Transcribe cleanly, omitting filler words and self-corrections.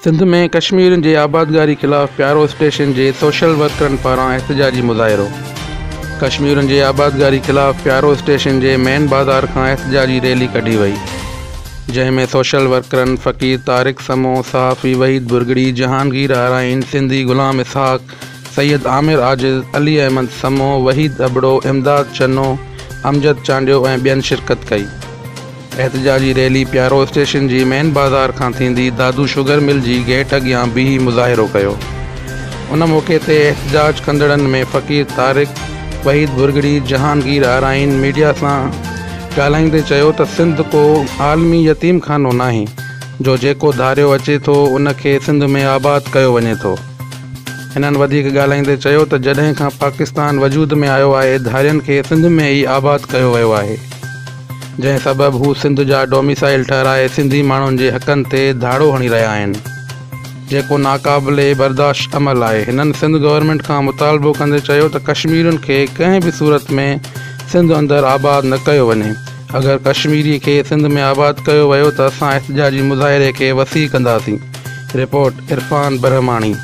سنڌ ۾ ڪشميرين جي آبادگاري خلاف پيارو اسٽيشن جي سوشل ورڪرن پاران احتجاجي مظاهرو. ڪشميرين جي آبادگاري خلاف پيارو اسٽيشن جي مين بازار کان احتجاجي ريلي ڪڍي وئي، جنهن ۾ سوشل ورڪرن فقير طارق سمون، صحافي وحيد ڀرڳڙي، جهانگير آرائين، سنڌي غلام اسحاق، سيد عامر عاجز، علي احمد سمون، وحيد ابڙو، امداد چنو، امجد چانڊيو ۽ ٻين شرڪت ڪئي. احتجاجي ريلي پيارو اسٽيشن جي مين بازار کان ٿيندي دادو شگر مل جي گيٽ اڳيان بيهي مظاهرو ڪيو. ان موقعي تي احتجاج ڪندڙن ۾ فقير طارق، وحيد ڀرڳڙي، جهانگير آرائين ميڊيا سان ڳالهائيندي چيو ته سنڌ ڪو عالمي يتيم خانو ناهي جو جيڪو ڌاريو اچي ٿو ان کي سنڌ ۾ آباد ڪيو وڃي ٿو. هنن وڌيڪ ڳالهائيندي چيو ته جڏهن کان پاڪستان وجود ۾ آيو آهي ڌارين کي سنڌ ۾ ئي آباد ڪيو ويو آهي. جنهن سبب هو سنڌ جا ڊوميسائيل ٺهرائي سنڌي ماڻهن جي حقن تي ڌاڙو هڻي رهيا آهن، جيڪو ناقابل برداشت عمل آهي. هنن سنڌ گورنمينٽ کان مطالبو ڪندي چيو ته ڪشميرين کي ڪنهن به صورت ۾ سنڌ اندر آباد نه ڪيو وڃي، اگر ڪشميري کي سنڌ ۾ آباد ڪيو ويو ته اسان احتجاجي مظاهري کي وسيع ڪنداسين. رپورٽ، عرفان برهماڻي.